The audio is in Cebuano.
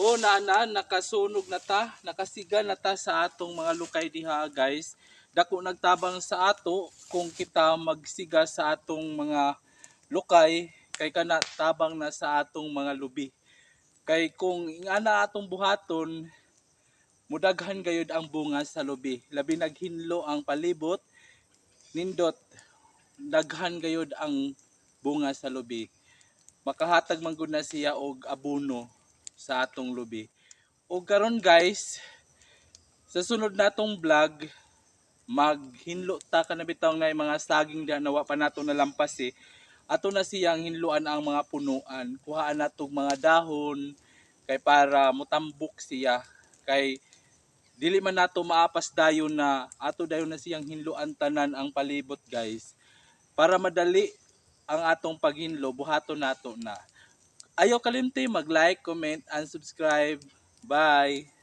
O na na nakasunog na ta, nakasiga na ta sa atong mga lukay diha, guys. Dako nagtabang sa ato kung kita magsiga sa atong mga lukay kay kana tabang na sa atong mga lubi. Kay kung ingana atong buhaton, mudaghan gayud ang bunga sa lubi. Labi naghinlo ang palibot, nindot daghan gayud ang bunga sa lubi. Makahatag man gud na siya og abono sa atong lubi. Og karon, guys, sa sunod natong vlog, maghinlo ta kana bitaw nga mga saging diha na wa pa nato nalampas eh. Ato na siyang hinluan ang mga punuan. Kuhaan natog mga dahon kay para mutambok siya, kay dili man nato maapas dayon na ato dayon na siyang hinluan tanan ang palibot, guys. Para madali ang atong paghinlo, buhaton nato na. Ayaw kalimti mag-like, comment, and subscribe. Bye!